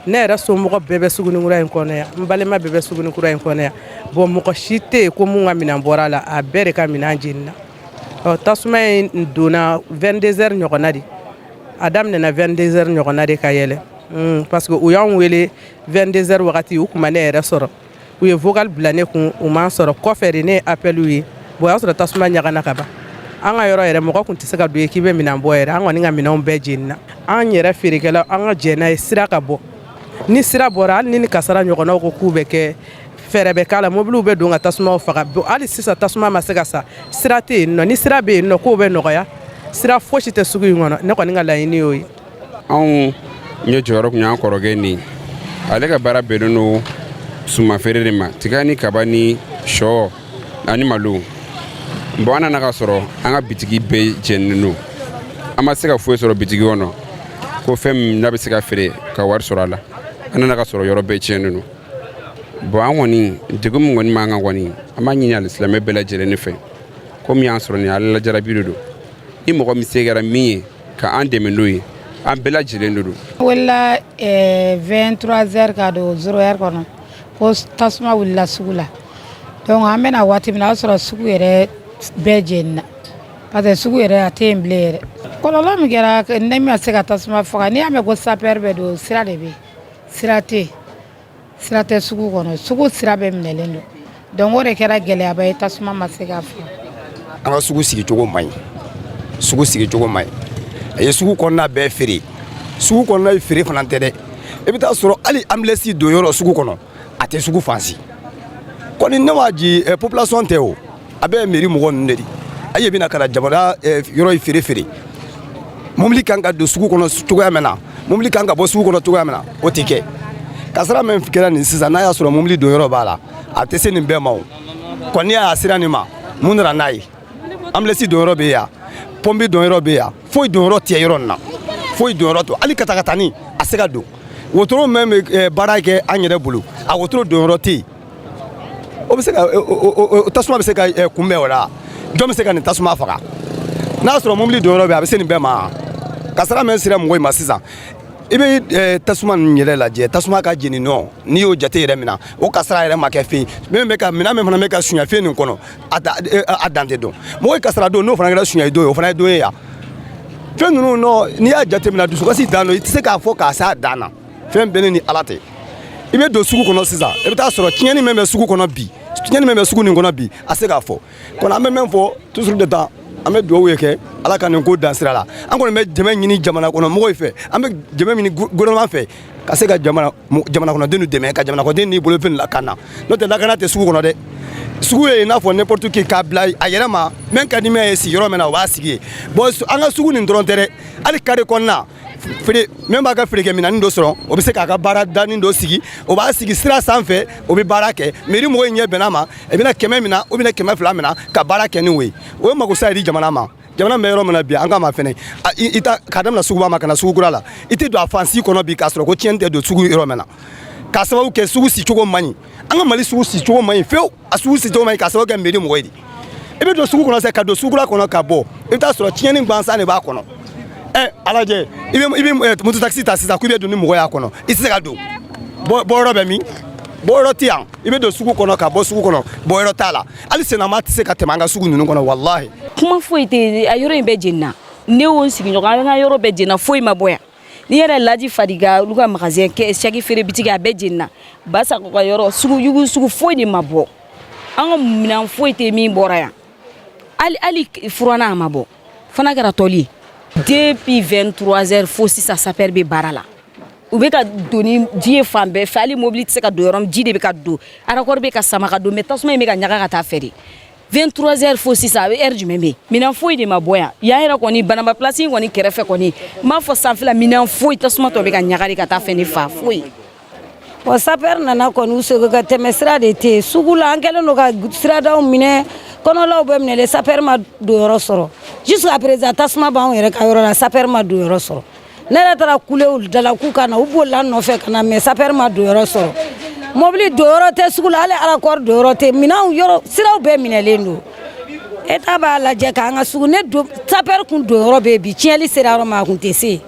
Ne yɛrɛ somɔgɔ bɛɛ bɛ Sugunikura in kɔnɔ yan, n balima bɛɛ bɛ Sugunikura in kɔnɔ yan. Bon, mɔgɔ si tɛ yen ko mun ka minɛn bɔra a la, a bɛɛ de ka minɛn jenina. Ɔ, tasuma in donna 22 heures ɲɔgɔnna de. A daminɛna 22 heures ɲɔgɔnna de ka yɛlɛ, parce que u y'anw wele 22 heures wagati, u tun ma ne yɛrɛ sɔrɔ. U ye vocal bila ne kun, u m'an sɔrɔ. Kɔfɛ de, ne ye appel ye. Bon, o y'a sɔrɔ tasuma ɲagana ka ban. An ka yɔrɔ yɛrɛ, mɔgɔ tun tɛ se ka don yen k'i bɛ minɛn bɔ yɛrɛ. An kɔni ka minɛnw bɛɛ jenina. An yɛrɛ feerekɛla, an ka jɛn n'a ye sira ka bɔ. Ni sira bɔra, hali ni kasara ɲɔgɔnnaw ko k'u bɛ kɛ, fɛɛrɛ bɛ k'a la, mobiliw bɛ don ka tasumaw faga. Hali sisan tasuma ma se ka sa, sira tɛ yen nɔ. Ni sira bɛ yen nɔ, k'o bɛ nɔgɔya. Sira fosi tɛ sugu in kɔnɔ. Ne kɔni ka laɲini y'o ye. Anw ɲɛ jɔyɔrɔ tun y'an kɔrɔkɛ nin. Ale ka baara bɛnnen don suman feere de ma, tiga ni kaba ni sɔ ani malo. Bon, an nana ka sɔrɔ an ka bitigi bɛɛ jɛnnen don. An ma se ka foyi sɔrɔ bitigi kɔnɔ ko fɛn min n'a bɛ se ka feere ka wari sɔrɔ a la. An nana ka sɔrɔ yɔrɔ bɛɛ tiɲɛnen don. Bon, an kɔni, degun min kɔni b'an kan kɔni, an b'a ɲini alisilamɛ bɛɛ lajɛlen de fɛ. Komi y'an sɔrɔ nin, ala lajarabi de don. Ni mɔgɔ min se kɛra min ye ka an dɛmɛ n'o ye, an bɛɛ lajɛlen de don. Wulila 23 heures ka don 0 heure kɔnɔ ko tasuma wulila sugu la. Donc an bɛna waati min na, o y'a sɔrɔ sugu yɛrɛ bɛɛ jenina, parce que sugu yɛrɛ a tɛ yen bilen yɛrɛ. Kɔlɔlɔ min kɛra, ne ma se ka tasuma faga. N'i y'a mɛn ko sapeur bɛ don, sira de bɛ yen. Sira tɛ yen, sira tɛ sugu kɔnɔ, sugu sira bɛɛ minɛlen don. Donc o de kɛra gɛlɛyaba ye, tasuma ma se ka faga. An ka sugu sigicogo man ɲi, sugu sigicogo man ɲi. A ye sugu kɔnɔna bɛɛ feere. Sugu kɔnɔna ye feere fana tɛ dɛ. I bɛ taa sɔrɔ hali ambulance don yɔrɔ sugu kɔnɔ, a tɛ sugu fan si kɔni. Ne m'a ji population tɛ o, a bɛɛ ye mairie mɔgɔ ninnu de. A ye bɛna ka na jamana yɔrɔ in feere feere. Mobili kan ka don sugu kɔnɔ cogoya min na, mobili kan ka bɔ sugu kɔnɔ cogoya min na, o tɛ kɛ. Kasara min kɛra nin sisan, n'a y'a sɔrɔ mobili don yɔrɔ b'a la, a tɛ se nin bɛɛ ma. O kɔni y'a sira nin ma, mun nana n'a ye? Ambulance don yɔrɔ bɛ yan, pompe don yɔrɔ bɛ yan, foyi don yɔrɔ tɛ yɔrɔ nin na, foyi don yɔrɔ tɛ. Hali katakatani a se ka don. Wotoro min bɛ baara kɛ an yɛrɛ bolo, a wotoro don yɔrɔ tɛ yen. O bɛ se ka tasuma bɛ se ka kunbɛn o la? Jɔn bɛ se ka nin tasuma faga? N'a sɔrɔ mobili don yɔrɔ bɛ, a bɛ se nin bɛɛ ma. Kasara min sera mɔgɔ in ma sisan, i bɛ tasuma ninnu yɛrɛ lajɛ, tasuma ka jeni nɔ. N'i y'o jate yɛrɛ minɛ, o kasara yɛrɛ ma kɛ fɛn min bɛ ka minɛn min fana bɛ ka suɲɛ fɛn nin kɔnɔ, a dan tɛ dɔn. Mɔgɔ ye kasara don, n'o fana kɛra suɲɛ don ye, o fana ye don ye yan. Fɛn ninnu nɔ, n'i y'a jate minɛ, dusukasi dan don, i tɛ se k'a fɔ k'a s'a dan na. Fɛn bɛɛ ne ni Ala tɛ. I bɛ don sugu kɔnɔ sisan, i bɛ taa sɔrɔ tiɲɛni min bɛ sugu kɔnɔ bi, tiɲɛni min bɛ sugu nin kɔnɔ bi, a se k'a fɔ kɔnɔ. An bɛ min fɔ toujours de temps, an bɛ dugawu ye kɛ Ala ka nin ko dan sira la. An kɔni bɛ dɛmɛ ɲini jamana kɔnɔ mɔgɔw fɛ, an bɛ dɛmɛ ɲini gouvernement fɛ ka se ka jamana kɔnɔdenw dɛmɛ, ka jamana kɔnɔden n'i bolofɛn lakana. N'o tɛ, lakana tɛ sugu kɔnɔ dɛ. Sugu ye i n'a fɔ n'importe qui k'a bila a yɛrɛ ma. Min ka di min ye sigiyɔrɔ min na, o b'a sigi yen. Bon, an ka sugu nin dɔrɔn tɛ dɛ, hali carré kɔnɔna feere min b'a ka feerekɛminɛnin dɔ sɔrɔ, o bɛ se k'a ka baara danin dɔ sigi, o b'a sigi sira sanfɛ, o bɛ baara kɛ. Mairie mɔgɔw ɲɛ bɛn'a ma, i bɛna 100 minɛ, ou bien 200 minɛ ka baara kɛ n'o ye. O ye makosa ye di jamana ma. Jamana bɛ yɔrɔ min na bi, an k'a ma fɛnɛ i ta k'a daminɛ suguba ma ka na sugu kura la, i tɛ don a fan si kɔnɔ bi k'a sɔrɔ ko tiɲɛni tɛ don sugu yɔrɔ min na, k'a sababu kɛ sugu sicogo man ɲi. An ka Mali sugu sicogo man ɲi fewu, a sugu sicogo man ɲi, k'a sababu kɛ mairie mɔgɔ ye de. I bɛ don sugu kɔnɔ sisan, ka don sugu kura kɔnɔ ka bɔ, i bɛ taa sɔrɔ tiɲɛni gansan de b'a kɔnɔ. Ɛ, alajɛ, i bɛ moto taxi ta sisan k'i bɛ don ni mɔgɔ y'a kɔnɔ, i tɛ se ka don. Bɔyɔrɔ bɛ min? Bɔyɔrɔ tɛ yan. I bɛ don sugu kɔnɔ ka bɔ sugu kɔnɔ, bɔyɔrɔ t'a la. Hali sennama tɛ se ka tɛmɛ an ka sugu ninnu kɔnɔ, walahi. Kuma foyi tɛ, a yɔrɔ in bɛɛ jenina. Ne y'o sigiɲɔgɔn, an ka yɔrɔ bɛɛ jenina, foyi ma bɔ yan. Ni yɛrɛ Laji Fadiga, olu ka magasin sɛki feere bitigi, a bɛɛ jenina. Basako ka yɔrɔ, sugu yugu sugu, foyi de ma bɔ. An ka minɛn foyi tɛ min bɔra yan. Hali furanna a ma bɔ fana, kɛra tɔli ye. Depuis 23 heures fo sisan, sapeur bɛ baara la, u bɛ ka don ni ji ye fan bɛɛ fɛ. Hali mobili tɛ se ka don yɔrɔ min, ji de bɛ ka don, raccord bɛ ka sama ka don, mais tasuma in bɛ ka ɲaga ka taa fɛ de. 23 heures fo sisan, a bɛ heure jumɛn? Bɛ minɛn foyi de ma bɔ yan. Yan yɛrɛ kɔni, Banamba place in kɔni kɛrɛfɛ kɔni, n b'a fɔ sanfɛla, minɛn foyi, tasuma tɔ bɛ ka ɲaga de ka taa fɛ. Ne fa foyi. Wa sapeur nana kɔni, u sego ka tɛmɛ sira de tɛ yen sugu la. An kɛlen don ka siradaw minɛ, kɔnɔlaw bɛɛ minɛlen, sapeur ma don yɔrɔ sɔrɔ. Jusqu'à présent, tasuma b'anw yɛrɛ ka yɔrɔ la, sapeur ma don yɔrɔ sɔrɔ. Ne yɛrɛ taara kulew da la k'u ka na, u bolila n nɔfɛ ka na, mais sapeur ma don yɔrɔ sɔrɔ. Mobili don yɔrɔ tɛ sugu la, hali raccord don yɔrɔ tɛ. Minɛnw yɔrɔ, siraw bɛɛ minɛlen don. État b'a lajɛ k'an ka sugu ne don. Sapeur kun don yɔrɔ bɛ yen bi, tiɲɛli sera yɔrɔ ma, a kun tɛ se.